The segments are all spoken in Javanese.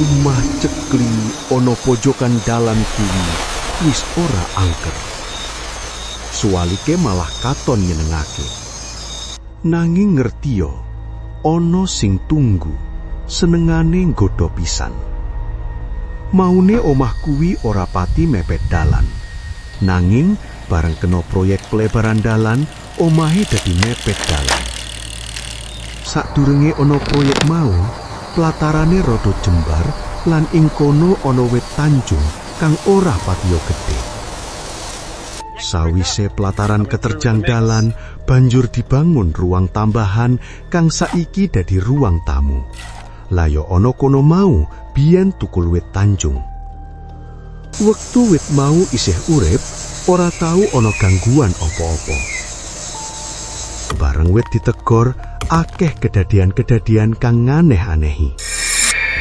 Omah cekli ana pojokan dalan kuwi wis ora angker. Suwalike malah katon nyenengake. Nanging ngertiya, ana sing tunggu, senengane nggodha pisan. Maune omah kuwi ora pati mepet dalan. Nanging bareng kena proyek pelebaran dalan, omahe dadi mepet dalan. Sadurunge ana proyek mau, platarane rada jembar lan ing kono ana wit tanjung kang ora patiya gedhe. Sawise plataran keterjang dalan, banjur dibangun ruang tambahan kang saiki dadi ruang tamu. Lah ya ana kono mau biyen tukul wit tanjung. Wektu wit mau isih urip, ora tau ana gangguan apa-apa. Bareng wit ditegor, akeh kedadian-kedadian kang nganeh-anehi.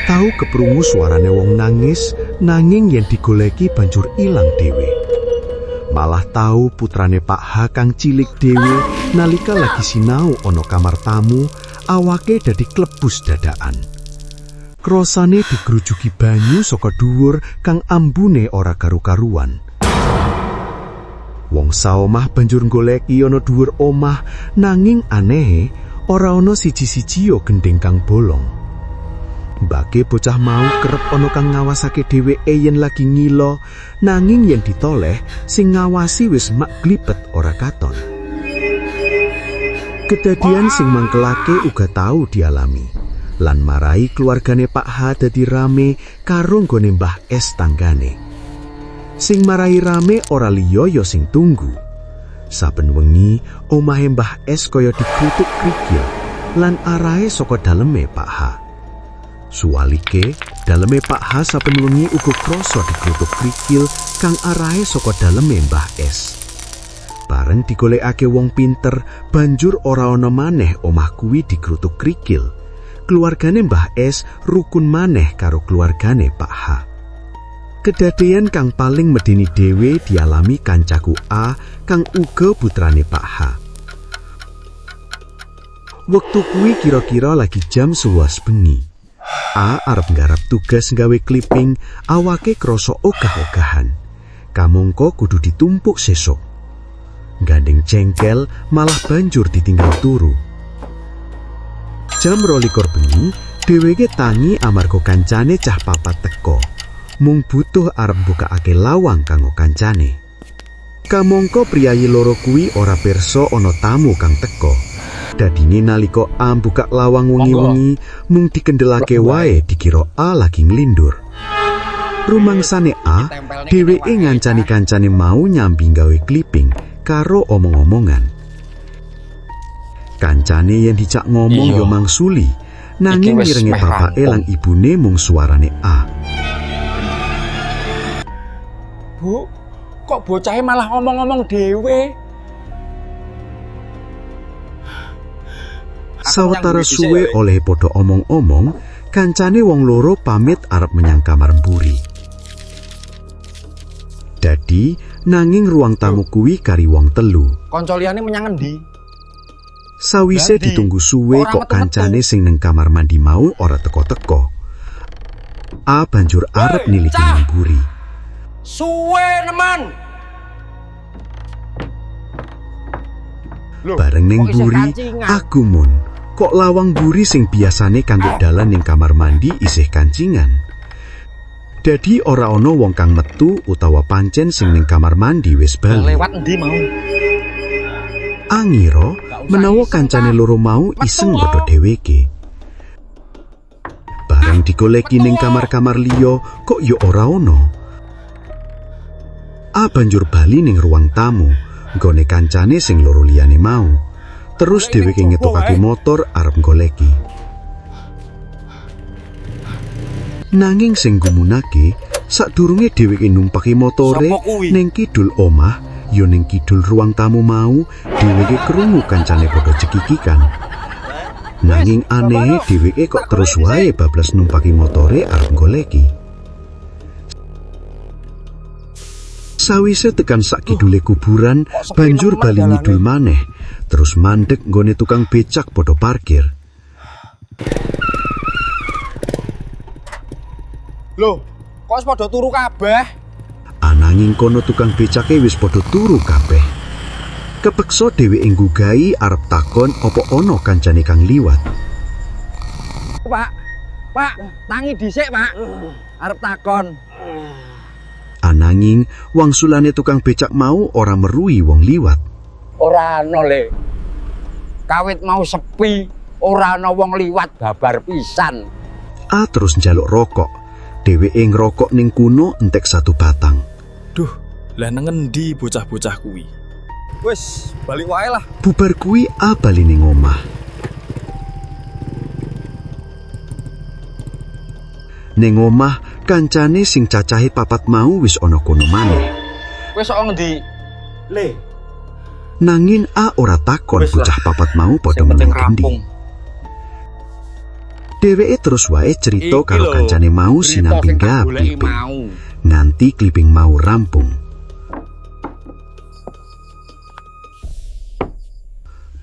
Tau keprungu suarane wong nangis, nanging yen digoleki banjur ilang dhewe. Malah tau putrane Pak H kang cilik dhewe nalika lagi sinau ana kamar tamu, awake dadi klebus dadakan. Krosane digrujuki banyu saka dhuwur kang ambune ora karu-karuan. Wong saomah banjur goleki ana dhuwur omah, nanging anehe ora ana siji-siji gendhing kang bolong. Mbake bocah mau kerep ana kang ngawasake dheweke yen lagi ngilo, nanging yen ditoleh sing ngawasi wis mak glipet ora katon. Kedadian sing mangkelake uga tau dialami. Lan marai keluargane Pak H dadi rame karo nggone Mbah S tanggane. Sing marai rame ora liya ya sing tunggu. Saben wengi omahe Mbah S kaya dikrutuk krikil lan arahe saka daleme Pak H. Suwalike, daleme Pak H saben wengi uga krasa dikrutuk krikil kang arahe saka daleme Mbah S. Bareng digolekake wong pinter, banjur ora ana maneh omah kuwi dikrutuk krikil. Keluargane Mbah S rukun maneh karo keluargane Pak H. Kedadean kang paling medeni dhewe dialami kancaku A kang uga putrane Pak H. Wektu kuwi kira-kira lagi jam 11 bengi. A arep nggarap tugas nggawe clipping, awake krasa ogah-ogahan. Kamangka kudu ditumpuk sesuk. Gandeng jengkel malah banjur ditinggal turu. Jam 22 bengi, dheweke tangi amarga kancane cah papat teka. Mung butuh arep mbukakake lawang kanggo kancane. Kamangka priyayi loro kuwi ora pirsa ana tamu kang teka. Dadine nalika A mbukak lawang wengi-wengi, mung dikendelake wae dikira A lagi nglindur. Rumangsane A, dheweke ngancani kancane mau nyambi gawe clipping karo omong-omongan. Kancane yen dijak ngomong Iya. ya mangsuli, nanging Iki wis mirenge meh bapake rampung. lan ibune mung suarane A. Bu, kok bocahnya malah ngomong-ngomong dhewe? Sawetara suwe oleh padha omong-omong, kancane wong loro pamit arep menyang kamar mburi. Dadi nanging ruang tamu kuwi kari wong telu. Kanca liyane menyang endi? Sawise Dadi, ditunggu suwe ora kok metu-metu. kancane sing neng kamar mandi mau ora teko-teko. A banjur arep Woi, niliki cah! nang mburi. Suwe nemen. Loh, Bareng ning kok isih mburi, kancingan? aku mun kok lawang mburi sing biasane kanggo dalan ning kamar mandi isih kancingan. Dadi ora ana wong kang metu utawa pancen sing ning kamar mandi wis bali. Lewat endi mau? Angira Gak usah menawa iseng, kancane Kak. loro mau Metu, iseng oh. nggodha dheweke. Bareng digoleki ning Metu, oh. kamar-kamar liya kok ya ora ana. A banjur bali ning ruang tamu, nggone kancane sing loro liyane mau. Terus Golek ning dheweke jowo ngetokake wae. motor arep goleki. Nanging sing gumunake, sadurunge dheweke numpaki motore Sopo kuwi? ning kidul omah, ya ning kidul ruang tamu mau, dheweke krungu kancane padha cekikikan. Nanging anehe dheweke kok terus wae bablas numpaki motore arep goleki. Sawise tekan sak kidule kuburan, Kok sepi banjur nemen bali dalane? ngidul maneh, terus mandek nggone tukang becak padha parkir. Loh, kok wis padha turu kabeh? Ananging kono tukang becake wis padha turu kabeh. Kepeksa dheweke nggugahi arep takon apa ana kancane kang liwat. Pak, Pak, tangi dhisik, Pak. Arep takon. Ananging wangsulane tukang becak mau ora meruhi wong liwat. Ora ana, Le. Kawit mau sepi, ora ana wong liwat babar pisan. A terus njaluk rokok. Dheweke ngrokok ning kuno entek satu batang. Duh, lah nang ngendi bocah-bocah kuwi? Wis, balik wae lah. Bubar kuwi A bali ning omah. Ning omah, kancane sing cacahe papat mau wis ana kono maneh. Kowe sok ngendi? Le, Nanging A ora takon Wis lah. bocah papat mau padha sing penting meneng endi. rampung. Dheweke terus wae cerita Iki karo lho, kancane mau Cerita sinambi sing tak goleki kliping. mau. Nganti kliping mau rampung.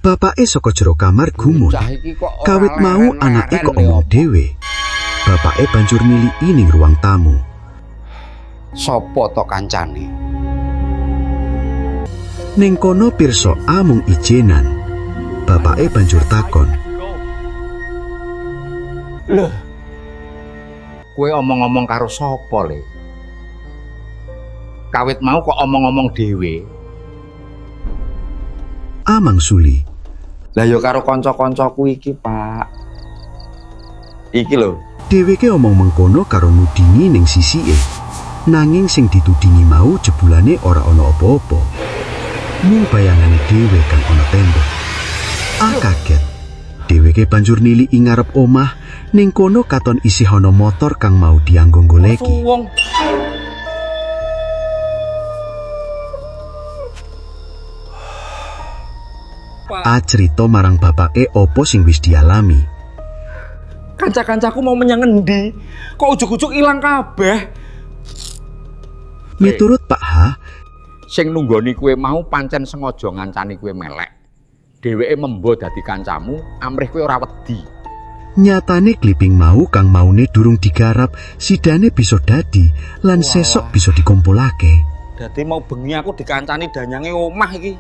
Bapake saka jero kamar gumun. Bocah iki kok ora Kawit mau leren-leren anake kok le omong apa. dhewe. Bapake banjur niliki ning ruang tamu. Sopo to kancane? Ning kono pirsa A mung ijenan. Bapake banjur takon, Loh. Kowe omong-omong karo sapa, Le? Kawit mau kok omong-omong dhewe. A mangsuli. Lah ya karo kanca-kancaku iki, Pak. Iki lho. Dheweke omong mengkono karo nudingi ning sisike. Nanging sing ditudingi mau jebulane ora ana apa-apa. Mung bayangane dhewe kang ana tembok. A kaget. Dheweke banjur niliki ngarep omah, ning kono katon isih ana motor kang mau dianggo goleki. Suwung. A cerita marang bapake opo sing wis dialami. Kanca-kancaku mau menyang ngendi? Kok ujug-ujug ilang kabeh? Miturut Pak H, Sing nunggoni kowe mau pancen sengaja ngancani kowe melek. Dheweke membo dadi kancamu, amrih kowe ora wedi. nyatane kliping mau kang maune durung digarap, sidane bisa dadi lan Walah. sesok bisa dikumpulake. Dadi mau bengi aku dikancani danyange omah iki.